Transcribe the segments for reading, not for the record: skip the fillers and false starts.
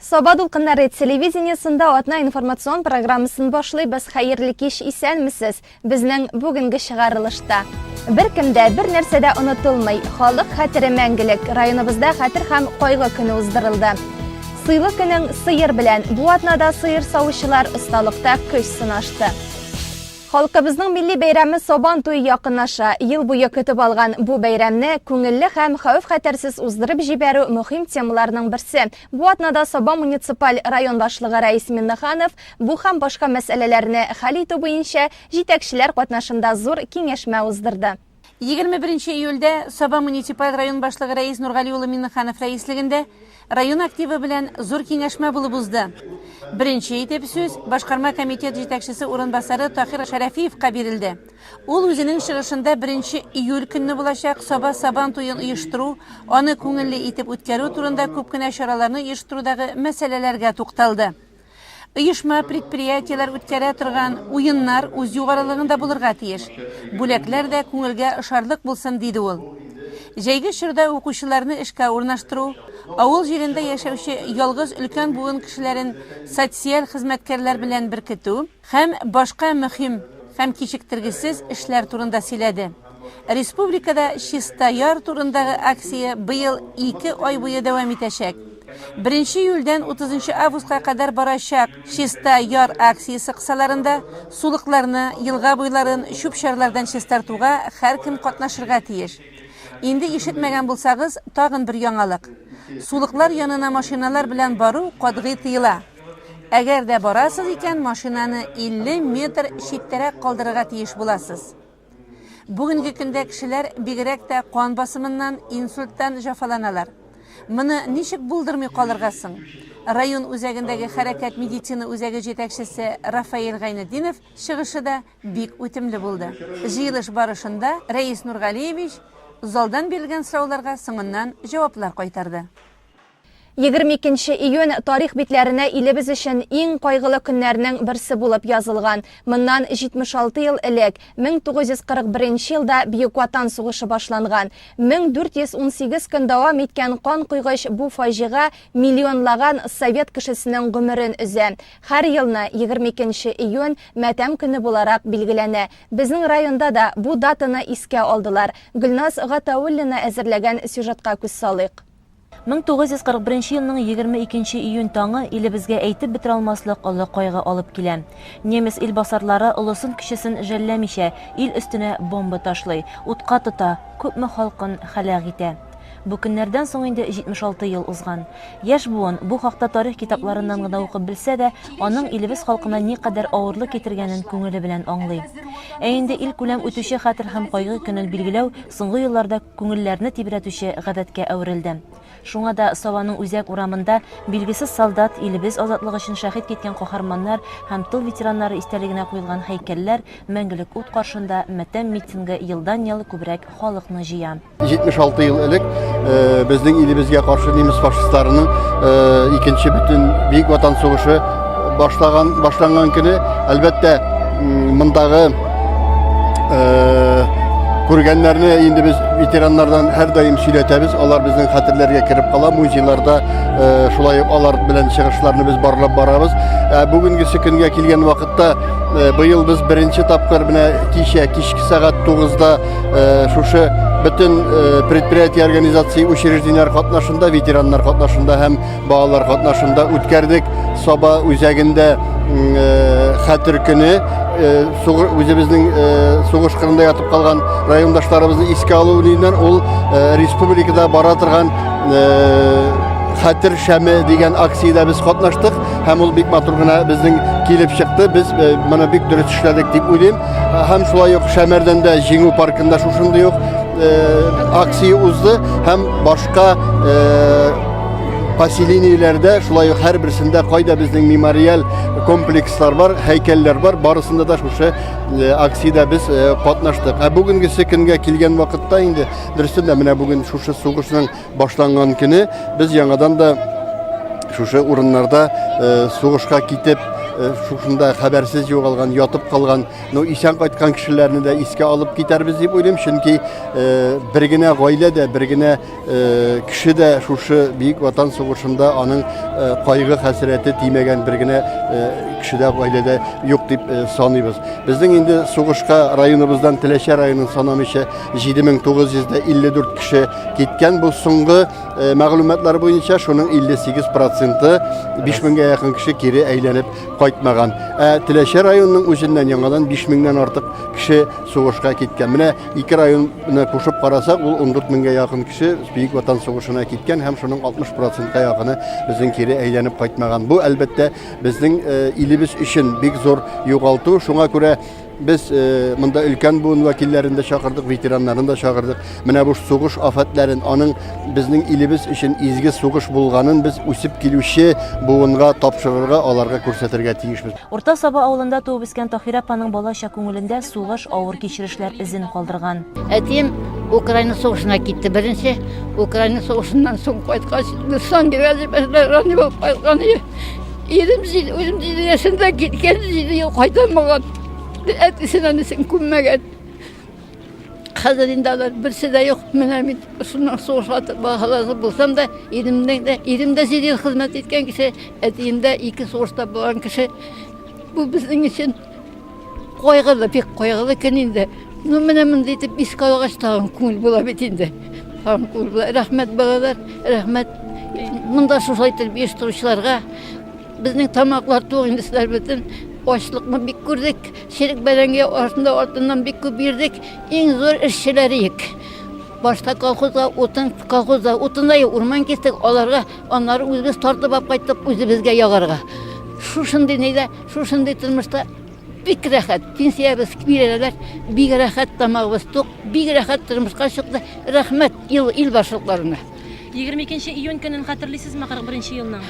Саба дулкыннары телевидениесында атна информацион программасын башлыйбыз. Хәерле кич, исәнмесез. Безнең бүгенге чыгарылышта. Бер кемдә бер нәрсә дә онытылмый. Халык хәтере мәңгелек. Районыбызда хәтер һәм кайгы көне уздырылды. Сыйлы көнең сыер белән. Бу атнада сыер савучылар осталыкта көч сынашты. Халкыбызның милли бәйрәме Сабан туе якынлаша. Ел буе көтеп алган бу бәйрәмне күңелле һәм хәвеф-хәтәрсез уздырып җибәрү мөһим темаларның берсе. Бу атнада Саба муниципаль район башлыгы Рәис Миннеханов бу һәм башка мәсьәләләрне хәл итү буенча җитәкчеләр катнашында зур киңәшмә уздырды. 21 июльдә Саба муниципаль район башлыгы Рәис Нургали улы Миннеханов рәислегендә район активы белән зур киңәшмә булып узды. Беренче итеп сүз башкарма комитет җитәкчесе урынбасары Тахир Шәрәфиевка бирелде. Ул үзенең чыгышында 1 июль көнне булачак Саба Сабан туен оештыру, аны күңелле итеп үткәрү турында күп кенә чараларны оештырудагы мәсьәләләргә тукталды. Оешма, предприятиеләр үткәрә торган уеннар үз югарылыгында булырга тиеш. Бүләкләр дә күңелгә ошарлык булсын, диде ул. Җәйге чорда укучыларны эшкә урнаштыру, авыл җирендә яшәүче ялгыз өлкән буын кешеләрен социаль хезмәткәрләр белән беркетү һәм башка мөһим һәм кичектергесез эшләр турында сөйләде. Республикада Чиста яр турындагы акция быел ике ай буе дәвам итәчәк. Беренче июльдән 30 августка кадәр барачак Чиста яр акциясе кысаларында сулыкларны, елга буйларын чүп-чарлардан чистартуга һәркем катнашырга тиеш. Инде ишетмәгән булсагыз, тагын бер яңалык. Сулыклар янына машиналар белән бару катгый тыела. Әгәр дә барасыз икән, машинаны 50 метр читтәрәк калдырырга тиеш буласыз. Бүгенге көндә кешеләр бигрәк тә кан басымыннан, инсульттан җафаланалар. Моны ничек булдырмый калырга соң? Район үзәгендәге Хәрәкәт медицина үзәге җитәкчесе Рафаэль Гайнетдинов чыгышы да бик үтемле булды. Җыелыш барышында Рәис Нургалиевич залдан бирелгән сорауларга соңыннан җаваплар кайтарды. 22 нче июнь тарих битләренә илебез өчен иң кайгылы көннәрнең берсе булып язылган. Моннан 76 ел элек, 1941 елда Бөек Ватан сугышы башланган. 1418 көн дәвам иткән канкойгыч бу фаҗига миллионлаган совет кешесенең гомерен өзә. Һәр елны 22 нче июнь матәм көне буларак билгеләнә. Безнең районда да бу датаны искә алдылар. Гөлназ Гатауллина әзерләгән сюжетка күз салыйк. 1941 елның 22 нче июнь таңы илебезгә әйтеп бетерә алмаслык олы кайгы алып килә. Немец илбасарлары олысын-кечесен жәлләмичә ил өстенә бомба ташлый, утка тота, күпме халкын һәлак итә. Бу көннәрдән соң инде 76 ел узган. Яшь буын бу хакта тарих китапларыннан гына укып белсә дә, аның илебез халкына никадәр авырлык китергәнен күңеле белән аңлый. Ә инде илкүләм үтүче Хәтер һәм кайгы көнен билгеләү соңгы елларда күңелләрне тибрәтүче гадәткә әверелде. Шуңа да Сабаның үзәк урамында билгесез солдат, илебез азатлыгы өчен шәһит киткән каһарманнар һәм тыл ветераннары истәлегенә куелган һәйкәлләр, мәңгелек ут каршында матәм митингы елдан-ел күбрәк халыкны җыя. 76 ел элек безнең илебезгә каршы немец фашистларының икенче бөтен Бөек Ватан сугышы башлаган башланган көне, әлбәттә, мондагы күргәннәрне инде без ветераннардан һәрдаим сөйләтәбез, алар безнең хәтерләргә кереп кала, музейларда шулай ук алар белән чыгышларны без барлап барабыз. Ә бүгенгесе көнгә килгән вакытта быел без беренче тапкыр менә кичә кичке сәгать 9-да шушы бөтен предприятие, организация, учреждениеләр катнашында, ветераннар катнашында һәм балалар катнашында үткәрдек. Саба үзәгендә хәтер көне үзебезнең сугыш кырында ятып калган райондашларыбызны искә алу нидән ул республикада бара торган хәтер шәме дигән акциядә без катнаштык һәм ул бик матур гына безнең килеп чыкты. Без моны бик дөрес эшләдек дип уйлыйм. Һәм шулай ук Шәмәрдәндә Җиңү паркында шушындый ук акция узды һәм башка поселениеләрдә шулай ук һәрберсендә кайда безнең мемориаль комплекслар бар, һәйкәлләр бар, барысында да шушы э, акциядә без э, катнаштык. Ә бүгенгесе көнгә килгән вакытта инде дөрестән дә менә бүген шушы сугышның башланган көне без яңадан да шушы урыннарда э, сугышка китеп шушында хәбәрсез югалган, ятып калган, ну исән кайткан кешеләрне дә искә алып китәрбез дип уйлыйм, чөнки бер генә гаилә дә, бер генә кеше дә шушы Бөек Ватан сугышында аның кайгы хәсрәте тимәгән бер генә кеше дә гаиләдә юк дип саныйбыз. Безнең инде сугышка районыбыздан Теләче районын санамыйча 7954 кеше киткән. Бу соңгы мәгълүматлар буенча шуның 58 проценты 5000гә якын кеше кире әйләнеп кайтмаган. Ә Теләче районының үзеннән яңадан 5000ннән артык кеше сугышка киткән. Менә ике районны кушып карасак, ул 14 меңгә якын кеше Бөек Ватан сугышына киткән һәм шуның 60 процентка якыны безнең кире әйләнеп кайтмаган. Бу, әлбәттә, безнең илебез өчен бик зур югалту. Шуңа күрә без э, монда өлкән буын вәкилләрен дә чакырдык, ветераннарын да чакырдык. Менә бу сугыш афәтләрен, аның безнең илебез өчен изге сугыш булганын без үсеп килүче буынга тапшырырга, аларга күрсәтергә тиешбез. Урта Саба авылында туып үскән Таһирә апаның балачак күңелендә сугыш авыр кичерешләр эзен калдырган. Әтием Украина сугышына китте беренче. Украина сугышыннан соң кайткач, Сан Герасимовлар ранен булып кайткан. Ирем үзем җиде яшендә киткән, җиде ел кайталмаган. Әтисен, әнисен күммәгән. Хәзер инде алар берсе дә юк. Менә мин шуннан сугышка баһаласы булсам да, иремнең дә, ирем дә җиде ел хезмәт иткән кеше, әтием дә ике сугышта булган кеше. Бу безнең өчен кайгылы, бик кайгылы көн инде. Ну, менә мондый итеп искә алгач тагын күңел була бит инде. Тагын күңел була. Рәхмәт, балалар, рәхмәт. Монда шулай итеп оештыручыларга. Безнең тамаклар тук инде, силәр бөтен ачлыкны бик күрдек. Черек бәрәңге артында артыннан бик күп йөрдек. Иң зур эшчеләр идек. Башта колхозга утын, колхозда утын да юк, урман кистек, аларга аннары үзебез тартып алып кайттык үзебезгә ягарга. Шушындый нидә, шушындый тормышта Бик рәхәт, пенсиябез бирәләр, бик рәхәт, тамагыбыз тук, бик рәхәт тормышка чыкты. Рәхмәт ил, ил башлыкларына. 22 июнь көнен хәтерлисезме 41 елның?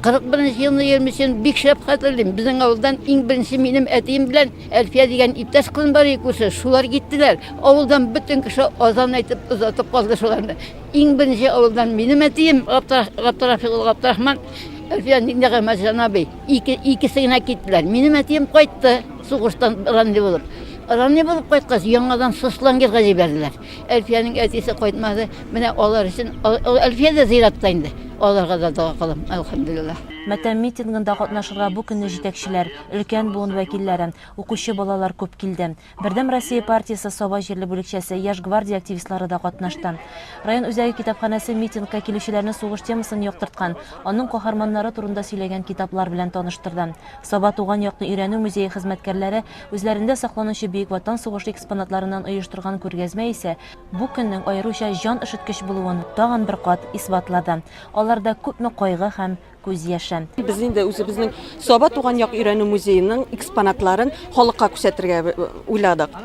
41 елны йөрмесен бик шәп хәтерлим. Безнең авылдан иң беренче минем әтием белән Әлфия дигән иптәш кызым бар иде күрше, шулар киттеләр. Авылдан бөтен кеше азан әйтеп озатып калды шуларны. Иң беренче авылдан минем әтием Габдрафик улы Габдрахман, Әлфия Нигъмәтҗан абый. Ике, икесе генә киттеләр. Минем әтием кайтты сугыштан ранный булып. Ранный булып кайткач, яңадан Сослангирга җибәрделәр. Әлфиянең әтисе кайтмады. Менә алар өчен, Әлфия дә зиратта инде. Аларга да дога кылам, әлхәмдүлилләһ. Матәм митингында катнашырга бу көнне җитәкчеләр, өлкән буын вәкилләре, укучы балалар күп килде. Бердәм Россия партиясе Саба җирле бүлекчәсе, Яшь гвардия активистлары да катнашты. Район үзәге китапханәсе митингка килүчеләрне сугыш темасын яктырткан, аның каһарманнары турында сөйләгән китаплар белән таныштырды. Саба туган якны өйрәнү музее хезмәткәрләре үзләрендә сакланучы Бөек Ватан сугышы экспонатларыннан оештырган күргәзмә исә бу көннең аеруча җан өшеткеч булуын тагын бер кат исбатлады. Аларда күпме кайгы һәм күз яше. Без инде үзебезнең Саба туган як өйрәнү музееның экспонатларын халыкка күрсәтергә уйладык.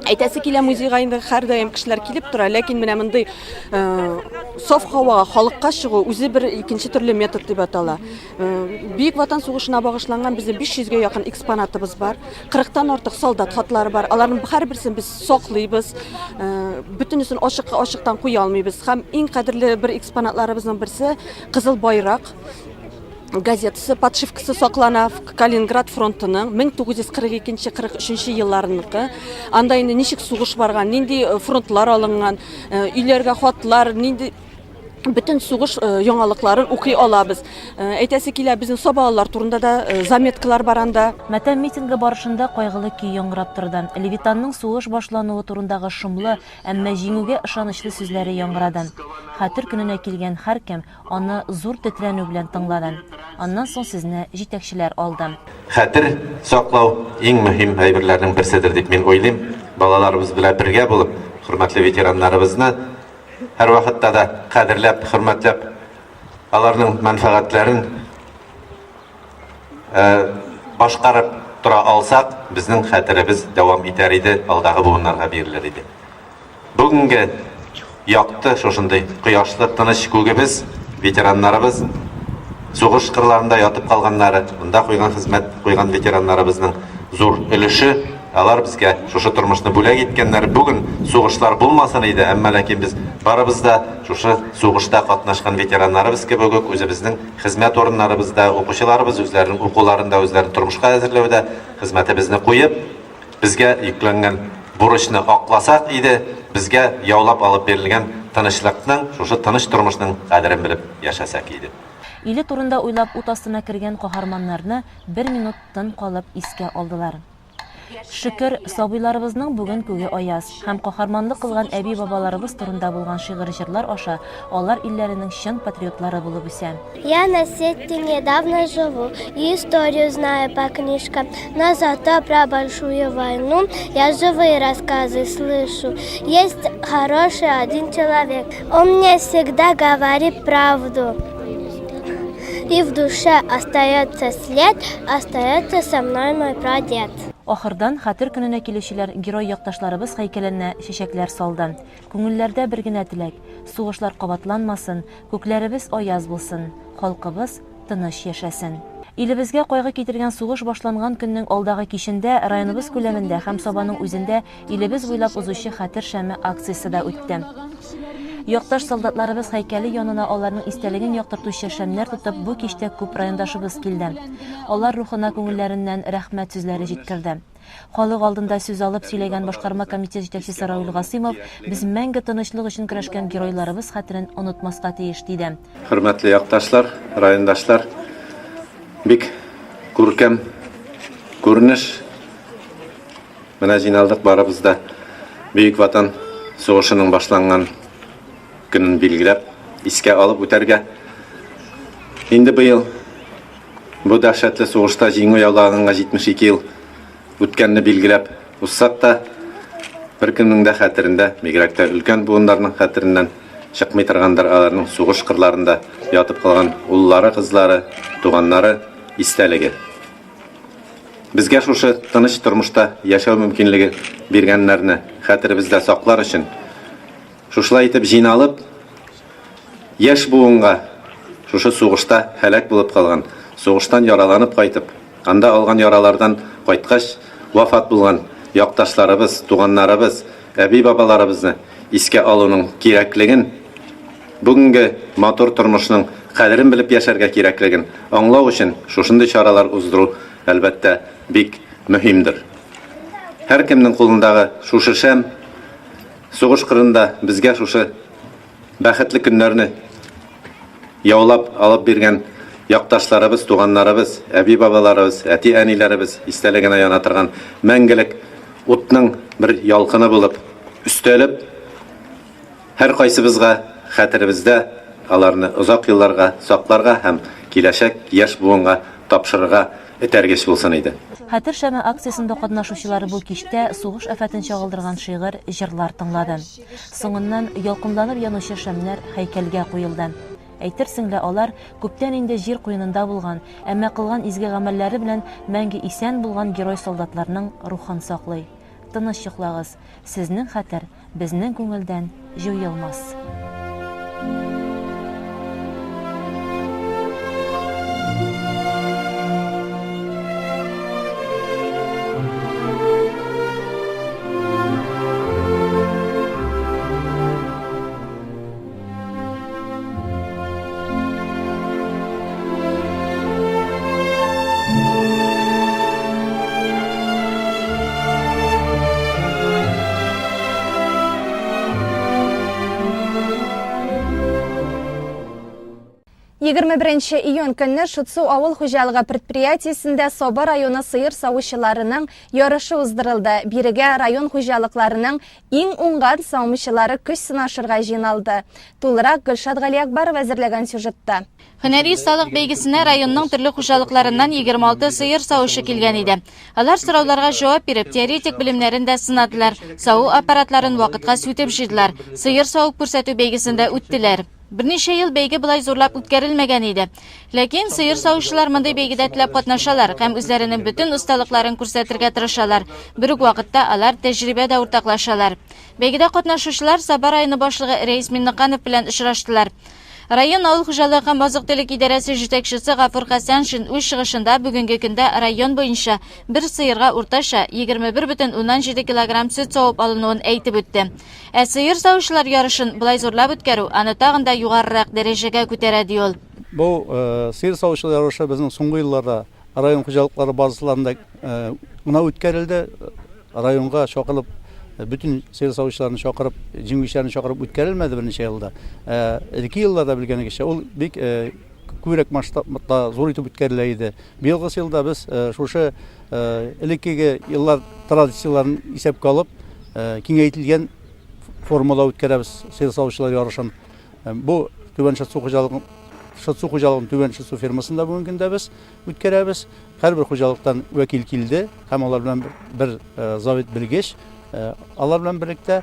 Әйтәсе килә, музейга инде һәрдаим кешеләр килеп тора, ләкин менә мондый саф һавага, халыкка чыгу үзе бер икенче төрле метод дип атала. Бөек Ватан сугышына багышланган безнең 500 гә якын экспонатыбыз бар. 40-тан артык солдат хатлары бар. Аларның һәрберсен без саклыйбыз. Бөтенесен ачык ачыктан куя алмыйбыз. Һәм иң кадерле бер экспонатларыбызның берсе Кызыл байрак газетасы подшивкасы саклана Калининград фронтының 1942-43 елларыныкы. Анда инде ничек сугыш барган, нинди э, фронтлар алынган, э, өйләргә хатлар, нинди бөтен сугыш э, яңалыкларын укый алабыз. Әйтәсе килә, безнең сабалылар турында да заметкалар бар анда. Матәм митингы барышында кайгылы көй яңгырап торды. Левитанның сугыш башлануы турындагы шомлы, Әмма җиңүгә ышанычлы сүзләре яңгырады. Хәтер көненә килгән һәркем аны зур тетрәнү белән тыңлады. Аннан соң сүзне җитәкчеләр алды. Хәтер саклау иң мөһим әйберләрнең берседер дип мин уйлыйм. Балаларыбыз белән бергә булып, хөрмәтле ветераннарыбызны һәрвакытта да кадерләп, хөрмәтләп, аларның мәнфәгатьләрен башкарып тора алсак, безнең хәтеребез дәвам итәр иде, алдагы буыннарга бирелер иде. Бүгенге якты, шушындый кояшлы, тыныч күгебез, ветераннарыбыз, сугыш кырларында ятып калганнары, монда куйган хезмәт куйган ветераннарыбызның зур өлеше, алар безгә шушы тормышны бүләк иткәннәр. Бүген сугышлар булмасын иде, әмма ләкин без барыбыз да шушы сугышта катнашкан ветераннарыбыз кебек үк үзебезнең хезмәт урыннарыбызда, укучыларыбыз үзләренең укуларында, үзләрен тормышка әзерләүдә хезмәтебезне куеп, безгә йөкләнгән бурычны акласак иде, безгә яулап алып бирелгән тынычлыкның, шушы тыныч тормышның кадерен белеп яшәсәк иде. Иле турында уйлап ут астына кергән каһарманнарны бер минут тын калып искә алдылар. Шөкер, сабыйларыбызның бүген күге аяз һәм каһарманлык кылган әби-бабаларыбыз турында булган шигырь-җырлар аша алар илләренең чын патриотлары булып үсә. Я на сети недавно живу и историю знаю по книжкам, но зато про большую войну я живые рассказы слышу. Есть хороший один человек, он мне всегда говорит правду. И в душе остается след, остается со мной мой прадед. Ахырдан Хәтер көненә килүчеләр герой якташларыбыз һәйкәленә чәчәкләр салды. Күңелләрдә бер генә теләк, сугышлар кабатланмасын, күкләребез аяз булсын, халкыбыз тыныч яшәсен. Илебезгә кайгы китергән сугыш башланган көннең алдагы кичендә районыбыз күләмендә һәм Сабаның үзендә Илебез буйлап узучы Хәтер шәме акциясе дә үтте. Якташ солдатларыбыз һәйкәле янына аларның истәлеген яктыртучы шәмнәр тотып бу кичтә күп райондашыбыз килде. Алар рухына күңелләреннән рәхмәт сүзләре җиткерде. Халык алдында сүз алып сөйләгән башкарма комитет җитәкчесе Равил Гасыймов, без мәңге тынычлык өчен көрәшкән геройларыбыз хәтерен онытмаска тиеш, диде. Хөрмәтле якташлар, райондашлар, бик күркәм күренеш. Менә җыйналдык барыбыз да Бөек Ватан сугышының башланган көнен билгеләп, искә алып үтәргә. Инде быел бу дәһшәтле сугышта җиңү яулаганга 72 ел үткәнне билгеләп узсак та, беркемнең дә хәтерендә, бигрәк тә өлкән буыннарның хәтереннән чыкмый торгандыр аларның сугыш кырларында ятып калган уллары, кызлары, туганнары истәлеге. Безгә шушы тыныч тормышта яшәү мөмкинлеге биргәннәрне хәтеребездә саклар өчен, шушылай итеп җыйналып, яшь буынга шушы сугышта һәлак булып калган, сугыштан яраланып кайтып, анда алган яралардан кайткач вафат булган якташларыбыз, туганнарыбыз, әби-бабаларыбызны искә алуның кирәклеген, бүгенге матур тормышның кадерен белеп яшәргә кирәклеген аңлау өчен шушындый чаралар уздыру, әлбәттә, бик мөһимдер. Һәркемнең кулындагы шушы шәм сугыш кырында безгә шушы бәхетле көннәрне яулап алып биргән якташларыбыз, туганнарыбыз, әби-бабаларыбыз, әти-әниләребез истәлегенә яна торган мәңгелек утның бер ялкыны булып өстәлеп, Һәркайсыбызга хәтеребездә аларны озак елларга сакларга һәм киләчәк яшь буынга тапшырырга этәргеч булсын иде. Хәтер шәме акциясендә катнашучылар бу кичтә сугыш афәтен чагылдырган шигырь, җырлар тыңлады. Соңыннан ялкынланып янучы шәмнәр һәйкәлгә куелды. Әйтерсең лә алар күптән инде җир куенында булган, әмма кылган изге гамәлләре белән мәңге исән булган герой-солдатларның рухын саклый. Тыныч йоклагыз, сезнең хәтер Безнең күңелдән җуелмас. 21 июнь көнне Шутсу авыл хуҗалыгы предприятиесендә Саба районы сыер савучыларының ярышы уздырылды. Бирегә район хуҗалыкларының иң уңган саумучылары көч сынашырга җыйналды. Тулырак Гөлшат Галиәкбарова әзерләгән сюжетта. Һөнәри осталык бәйгесенә районның төрле хуҗалыкларыннан 26 сыер савучы килгән иде. Алар сорауларга җавап биреп, теоретик белемнәрен дә сынадылар, саву аппаратларын вакытка сүтеп җыйдылар, сыер савып күрсәтү бәйгесен дә үттеләр. Берничә ел бәйге болай зурлап үткәрелмәгән иде. Ләкин сыер савучылар мондый бәйгедә теләп катнашалар һәм үзләренең бөтен осталыкларын күрсәтергә тырышалар. Бер үк вакытта алар тәҗрибә дә уртаклашалар. Бәйгедә катнашучылар Саба районы башлыгы Рәис Миннеканов белән очраштылар. Район авыл хуҗалыгы һәм азык-төлек идарәсе җитәкчесе Гафур Хәсәншин үз чыгышында бүгенге көндә район буенча бер сыерга уртача 21,7 килограмм сөт савып алынуын әйтеп үтте. Ә сыер савучылар ярышын болай зурлап үткәрү аны тагын да югарырак дәрәҗәгә күтәрә, ди ул. Бу сыер савучылар ярышы безнең соңгы елларда район хуҗалыклары базаларында гына үткәрелде. Районга чакырылып, бөтен сыер савучыларны чакырып, җиңүчеләрне чакырып үткәрелмәде берничә елда. Элекке елларда белгәнегезчә, ул бик күбрәк масштабта зур итеп үткәрелә иде. Быелгы елда без шушы элеккеге еллар традицияләрен исәпкә алып, киңәйтелгән формада үткәрәбез сыер савучылар ярышын. Бу Түбән Шытсу хуҗалыгын Шытсу хуҗалыгының Түбән Шытсу фермасында бүгенге көндә без үткәрәбез. Һәрбер хуҗалыктан вәкил килде һәм алар белән бер завет белгеч, алар белән берлектә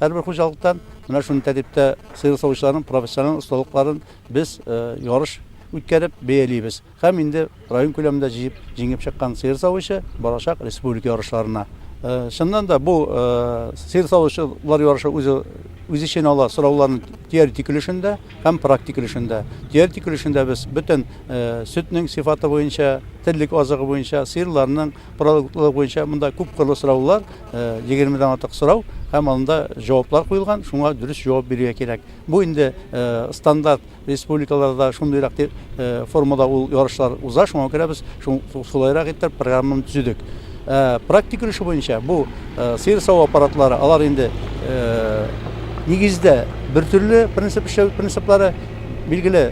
һәрбер хуҗалыктан менә шундый тәртиптә сыер савучыларның профессиональ осталыкларын без ярыш үткәреп бәялибез. Һәм инде район күләмендә җыеп җиңеп чыккан сыер савучы барачак республика ярышларына. Чыннан да бу сыер савучылар ярышы үзе үз эченә ала сорауларның теоретик өлешен дә һәм практик өлешен дә. Теоретик өлешендә без бөтен сөтнең сыйфаты буенча, терлек азыгы буенча, сыерларның продуктлары буенча монда күп кырлы сораулар, 20-дән артык сорау һәм анда җаваплар куелган, шуңа дөрес җавап бирергә кирәк. Бу инде стандарт республикаларда шундыйрак формада ул ярышлар уза, шуңа күрә без шулайрак итеп программаны төзедек. Практик өлеше буенча бу сыер саву аппаратлары, алар инде нигездә бер төрле принцип эшләү принциплары, билгеле,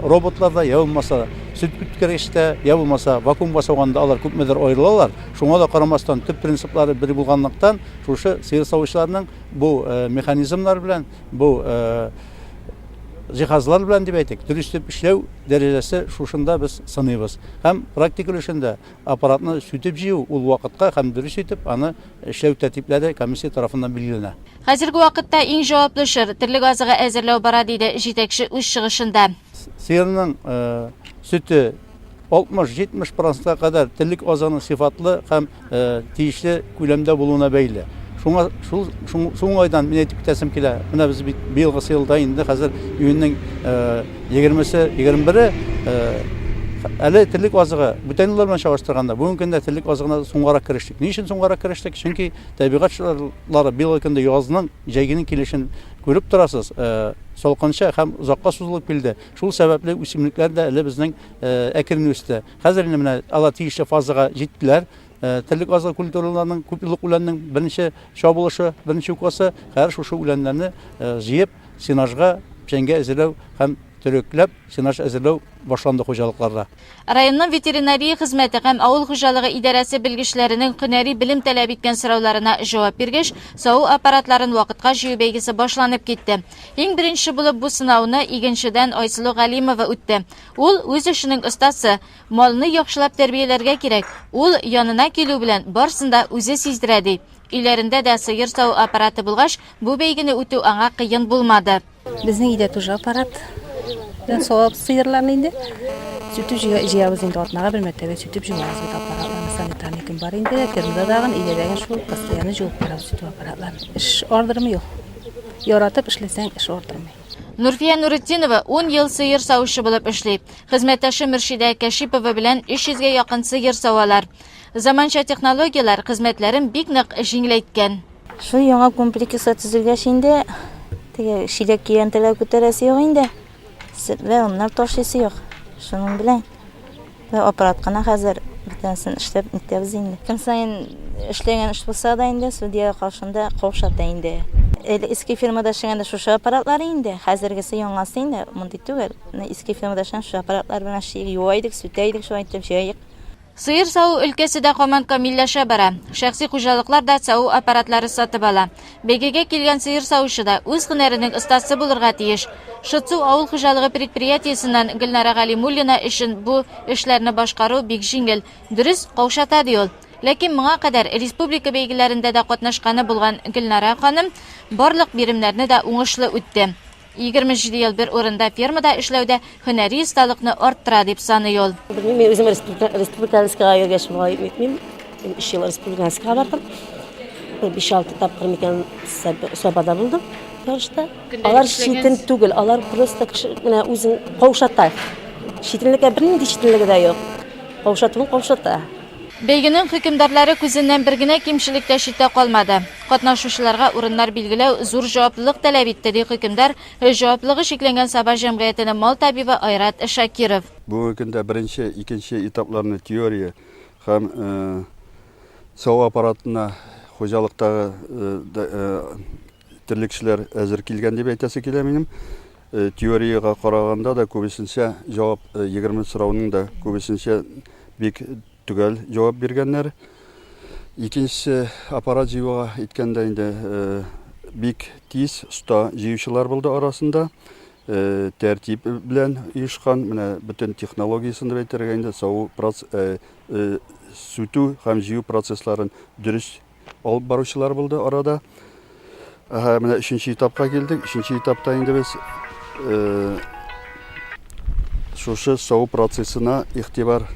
роботларда я булмаса сөт үткәргечтә, я булмаса вакуумга сауганда алар күпмедер аерылалар. Шуңа да карамастан төп принциплары бер булганлыктан, шушы сыер савучыларның бу механизмнар белән, бу җиһазлар белән дип әйтик, дөрес итеп эшләү дәрәҗәсе шушында без сыныйбыз. Һәм практик өлешендә аппаратны сүтеп җыю ул вакытка һәм дөрес итеп аны эшләү тәртипләре комиссия тарафыннан билгеләнә. Хәзерге вакытта иң җаваплы чор, терлек азыгы әзерләү бара, диде җитәкче үз чыгышында. Сыерның сөте 60-70 процентка кадәр терлек азыгының сыйфатлы һәм тиешле күләмдә булуына бәйле. Шуңа шул шул уңайдан мин әйтеп китәсем килә. Менә без бит быелгы елда инде хәзер июньнең 20-се, 21-е әле терлек азыгы бүтән еллар белән чагыштырганда бүгенге көндә терлек азыгына соңгарак керештек. Ни өчен соңгарак керештек? Чөнки табигать шартлары быелгы көндә язның, җәйгенең килешен күреп торасыз, салкынча һәм озакка сузылып килде. Шул сәбәпле үсемлекләр дә әле безнең әкрен үсте. Хәзер инде менә алар тиешле фазага җиттеләр. Терлек азыгы культураларының күпьеллык үләннең беренче чабылышы, беренче укосы. Хәзер шушы үләннәрне җыеп, сенажга, печәнгә әзерләү һәм төрекләп сенаж әзерләү башланды хуҗалыкларда. Районның ветеринария хезмәте һәм авыл хуҗалыгы идарәсе белгечләренең һөнәри белем таләп иткән сорауларына җавап биргәч, саву аппаратларын вакытка җыю бәйгесе башланып китте. Иң беренче булып бу сынауны игенчедән Айсылу Галимова үтте. Ул үз эшенең остасы. Малны яхшылап тәрбияләргә кирәк. Ул янына килү белән барсын да үзе сиздерә, ди. Өйләрендә дә сыер саву аппараты булгач, бу бәйгене үтү аңа кыен булмады. Безнең өйдә тоже аппарат белән савабыз сыерларны инде. Сүтеп җыябыз инде атнага бер мәртәбә сүтеп җуабыз бит аппаратларны. Санитарный көн бар инде, фермада дагын, өйдә дә шул постоянно җуып торабыз сүтеп аппаратларны. Эш ардырмый ул. Яратып эшләсәң, эш ардырмый. Нурфия Нуретдинова ун ел сыер савучы булып эшли. Хезмәттәше Мөршидә Кәшипова белән 300 гә якын сыер савалар. Заманча технологияләр хезмәтләрен бик нык җиңеләйткән. Шул яңа комплекслар төзелгәч инде, теге чиләк көянтәләр күтәрәсе юк инде. Сөтләр, оннар ташыйсы юк. Шуның белән бер аппарат кына хәзер бөтенесен эшләп нитәбез инде. Көн саен эшләгән эш булса да инде, судья каршында каушата инде. Элек иске фирмада эшләгәндә шушы аппаратлар инде, хәзергесе яңасы инде, мондый түгел. Иске фирмада эшләгән шушы аппаратлар белән эшли, юа идек, сүтә идек, шулай итеп җыя идек. Сыер саву өлкәсе дә һаман камилләшә бара. Шәхси хуҗалыклар да саву аппаратлары сатып ала. Бәйгегә килгән сыер савучы да үз һөнәренең остасы булырга тиеш. Шытсу авыл хуҗалыгы предприятиесеннән Гөлнара Галимуллина өчен бу эшләрне башкару бик җиңел. Дөрес, каушата, ди ул. Ләкин моңа кадәр республика бәйгеләрендә дә катнашканы булган Гөлнара ханым барлык биремнәрне дә уңышлы үтте. 27 ел бер урында фермада эшләү дә һөнәри осталыкны арттыра, дип саный ул. Белмим, мин үзем республиканскийга йөргәч, болай нитмим. Мин өч ел республиканскийга бардым. Бер 5-6 тапкыр микән Сабада булдым. Ярышта. Алар читен түгел, алар просто кеше менә үзен каушата. Читенлеккә бернинди читенлеге дә юк. Каушатуын каушата. Бәйгенең хөкемдарлары күзеннән бер генә кимчелек тә читтә калмады. Катнашучыларга урыннар билгеләү зур җаваплылык таләп итте, ди хөкемдар, җаваплылыгы чикләнгән Саба җәмгыятенең мал табибы Айрат Шакиров. Бүгенге көндә беренче, икенче этапларны теория һәм саву аппаратына хуҗалыктагы терлекчеләр әзер килгән дип әйтәсе килә минем. Теориягә караганда да күбесенчә җавап 20 сорауның да күбесенчә бик төгәл җавап биргәннәр. Икенчесе аппарат җыюга әйткәндә инде бик тиз оста җыючылар булды арасында. Тәртип белән оешкан, менә бөтен технологиясен дип әйтергә инде саву сүтү һәм җыю процессларын дөрес алып баручылар булды арада. Әһә, менә өченче этапка килдек. Өченче этапта инде без э, шушы саву процессына игътибар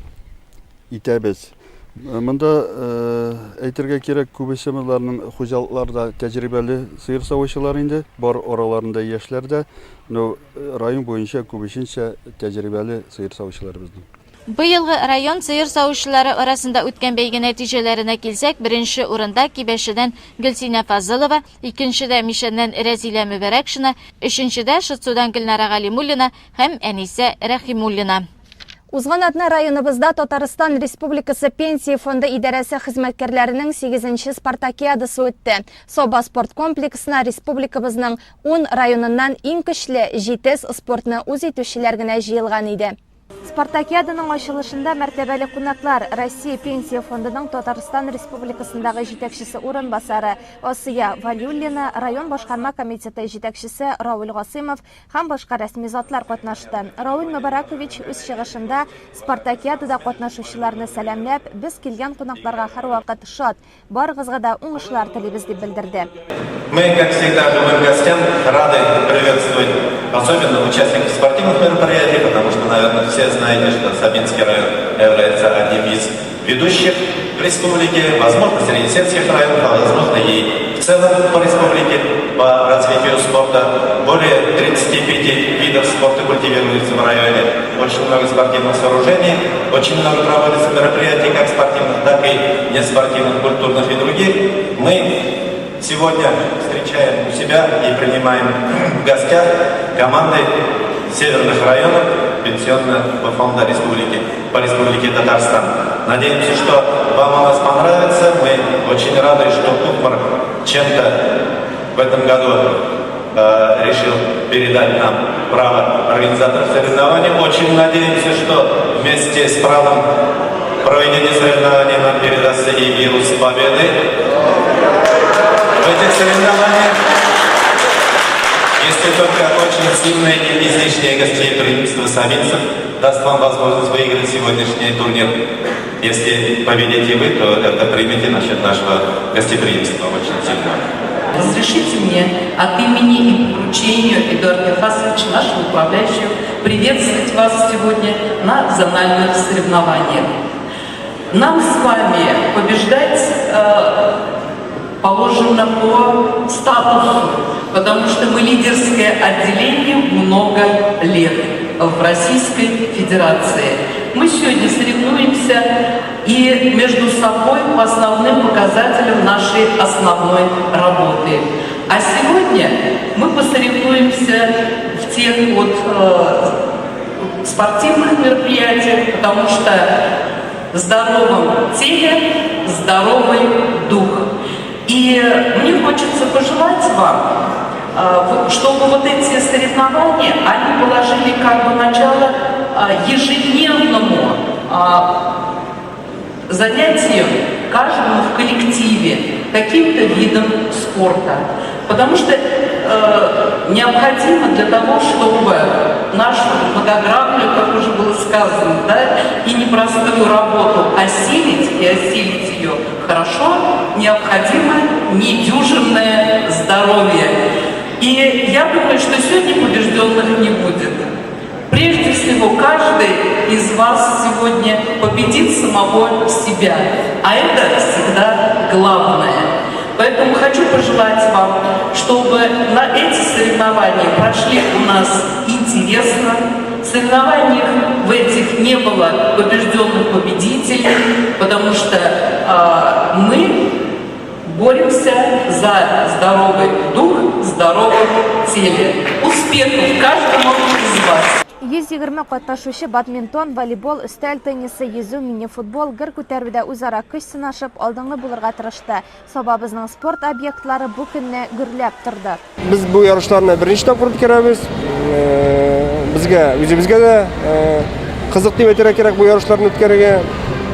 итәбез. Э, монда э, әйтергә кирәк, күбесе монларның хуҗалыкларда тәҗрибәле сыер савучылар инде, бар араларында яшьләр дә, но район буенча күбесенчә тәҗрибәле сыер савучылар безнең. Быелгы район сыер савучылары арасында үткән бәйге нәтиҗәләренә килсәк, беренче урында Кибәчедән Гөлсинә Фазылова, икенчедә Мишәннән Рәзилә Мөбәрәкшина, өченчедә Шытсудан Гөлнара Галимуллина һәм Әнисә Рәхимуллина. Узган атна районыбызда Татарстан Республикасы Пенсия фонды идарәсе хезмәткәрләренең сигезенче спартакиадасы үтте. Саба спорт комплексына республикабызның ун районыннан иң көчле, җитез спортны үз итүчеләр генә җыелган иде. Спартакиаданың ачылышында мәртәбәле кунаклар, Россия Пенсия фондының Татарстан Республикасындагы җитәкчесе урынбасары Асия Вәлиуллина, район башкарма комитеты җитәкчесе Равил Гасыймов һәм башка рәсми затлар катнашты. Равил Мөбарәкович үз чыгышында спартакиадада катнашучыларны сәламләп, без килгән кунакларга һәрвакыт шат, Барыгызга да уңышлар телибез, дип белдерде. Мы, как всегда, живым гостям рады приветствовать особенно участников спортивных мероприятий, потому что, наверное, все знаете, что Сабинский район является одним из ведущих в республике, возможно, среди сельских районов, а возможно и в целом по республике по развитию спорта. Более 35 видов спорта культивируется в районе, очень много спортивных сооружений, очень много проводится мероприятий, как спортивных, так и неспортивных, культурных и других. Мы сегодня встречаем у себя и принимаем в гостях команды северных районов Пенсионного фонда республики, по Республике Татарстан. Надеемся, что вам у нас понравится. Мы очень рады, что Кукмар чем-то в этом году э, решил передать нам право организаторов соревнований. Очень надеемся, что вместе с правом проведения соревнований нам передастся и вирус победы. В этих соревнованиях, если только очень сильное и излишнее гостеприимство сабинцев даст вам возможность выиграть сегодняшний турнир. Если победите вы, то это примите насчет нашего гостеприимства очень сильно. Разрешите мне от имени и по поручению Эдуарда Хасовича, нашего управляющего, приветствовать вас сегодня на зональных соревнованиях. Нам с вами побеждать э, положено по статусу, потому что мы лидерское отделение много лет в Российской Федерации. Мы сегодня соревнуемся и между собой по основным показателям нашей основной работы. А сегодня мы посоревнуемся в тех вот э, спортивных мероприятиях, потому что в здоровом теле здоровый дух. И мне хочется пожелать вам, э, чтобы вот эти соревнования, они положили как бы начало э, ежедневному э, занятию каждому в коллективе каким-то видом спорта. Потому что э, необходимо для того, чтобы нашу многогранную, как уже было сказано, да, и непростую работу осилить, и осилить ее хорошо, необходимо недюжинное здоровье. И я думаю, что сегодня побежденных не будет. Прежде всего, каждый из вас сегодня победит самого себя. А это всегда главное. Поэтому хочу пожелать вам, чтобы на эти соревнования прошли у нас интересно, в соревнованиях в этих не было побежденных победителей, потому что э, мы боремся за здоровый дух в здоровом теле. Успехов каждому из вас! 120 катнашучы бадминтон, волейбол, өстәл теннисы, йөзү, мини-футбол, гер күтәрүдә үзара көч сынашып, алдынгы булырга тырышты. Сабабызның спорт объектлары бу көнне гөрләп торды. Без бу ярышларны беренче тапкыр үткәрәбез. Безгә үзебезгә дә кызык дип әйтергә кирәк бу ярышларны үткәрергә.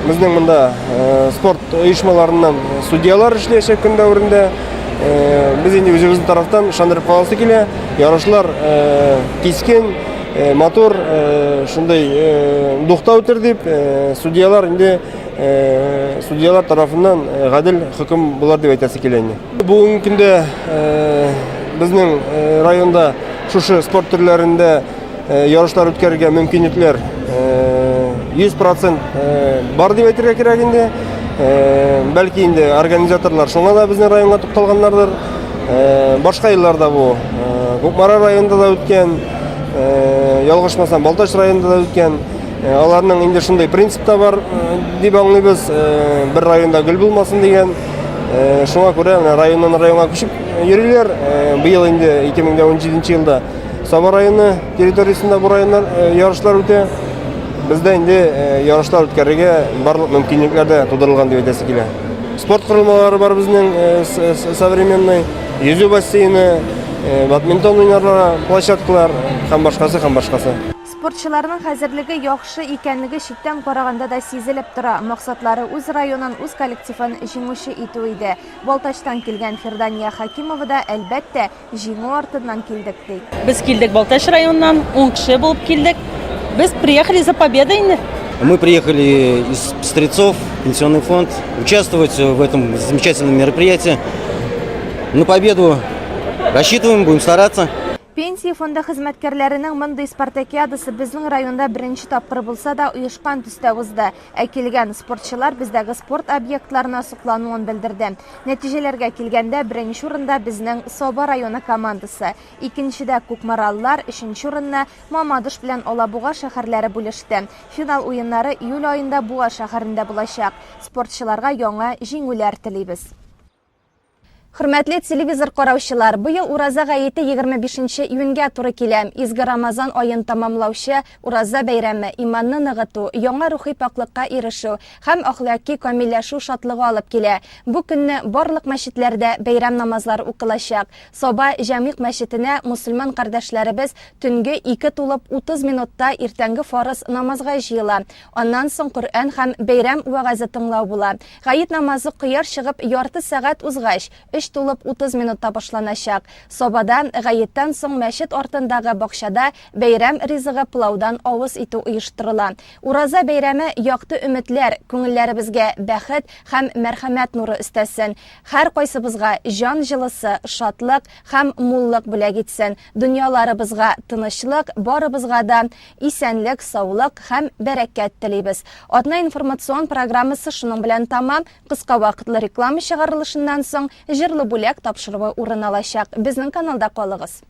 Безнең монда спорт оешмаларыннан судьялар эшләячәк көн дәверендә. Без инде үзебезнең тарафтан ышандырып каласы килә. Ярышлар кискен, матур, шундый духта үтер дип, судьялар инде судьялар тарафыннан гадел хөкем булар дип әйтәсе килә инде. Бүгенге көндә безнең районда шушы спорт төрләрендә ярышлар үткәрергә мөмкинлекләр 100% бар дип әйтергә кирәк инде. Бәлки инде организаторлар шуңа да безнең районга тукталганнардыр. Башка елларда бу Кукмара районында да үткән, ялгышмасам, Балтач районында да үткән. Аларның инде шундый принцип та бар дип аңлыйбыз, бер районда гөл булмасын дигән. Шуңа күрә менә районнан районга күчеп йөриләр. Быел инде 2017 елда Саба районы территориясендә бу районнар ярышлар үтә. Бездә инде ярышлар үткәрергә барлык мөмкинлекләр дә тудырылган дип әйтәсе килә. Спорт корылмалары бар безнең современный, йөзү бассейны, бадминтон уйнарга площадкалар һәм башкасы һәм башкасы. Спортчыларның хәзерлеге яхшы икәнлеге читтән караганда да сизелеп тора. Максатлары үз районын, үз коллективын җиңүче итү иде. Балтачтан килгән Фирдания Хәкимова да, әлбәттә, җиңү артыннан килдек, ди. Без килдек Балтач районыннан, ун кеше булып килдек. Без приехали за победой инде. Мы приехали из Пестрецов, пенсионный фонд, участвовать в этом замечательном мероприятии. На победу рассчитываем, будем стараться. Пенсия фонды хезмәткәрләренең мондый спартакиадасы безнең районда беренче тапкыр булса да, оешкан төстә узды. Ә килгән спортчылар бездәге спорт объектларына соклануын белдерде. Нәтиҗәләргә килгәндә, беренче урында безнең Саба районы командасы, икенчедә кукмаралылар, өченче урынны Мамадыш белән Алабуга шәһәрләре бүлеште. Финал уеннары июль аенда Буа шәһәрендә булачак. Спортчыларга яңа җиңүләр телибез. Хөрмәтле телевизор караучылар, быел Ураза гаете 25 июньгә туры килә. Изге Рамазан аен тәмамлаучы Ураза бәйрәме иманны ныгыту, яңа рухи пакьлыкка ирешү һәм әхлаки камилләшү шатлыгы алып килә. Бу көнне барлык мәчетләрдә бәйрәм намазлары укылачак. Саба Җәмигъ мәчетенә мөселман кардәшләребез төнге 2 тулып 30 минутта иртәнге фарыз намазга җыела. Аннан соң Коръән һәм бәйрәм вәгазе тыңлау була. Гает намазы кояш чыгып ярты сәгать узгач, өч тулып 30 минутта башланачак. Сабада гаеттән соң мәчет артындагы бакчада бәйрәм ризыгы пылаудан авыз итү оештырыла. Ураза бәйрәме якты өметләр, күңелләребезгә бәхет һәм мәрхәмәт нуры өстәсен, һәркайсыбызга җан җылысы, шатлык һәм муллык бүләк итсен, дөньяларыбызга тынычлык, барыбызга да Исәнлек, саулык һәм бәрәкәт телибез. Атна информацион программасы шуның белән тәмам. Кыска вакытлы реклама чыгарылышыннан соң Җырлы бүләк тапшыруы урын алачак. Безнең каналда калыгыз.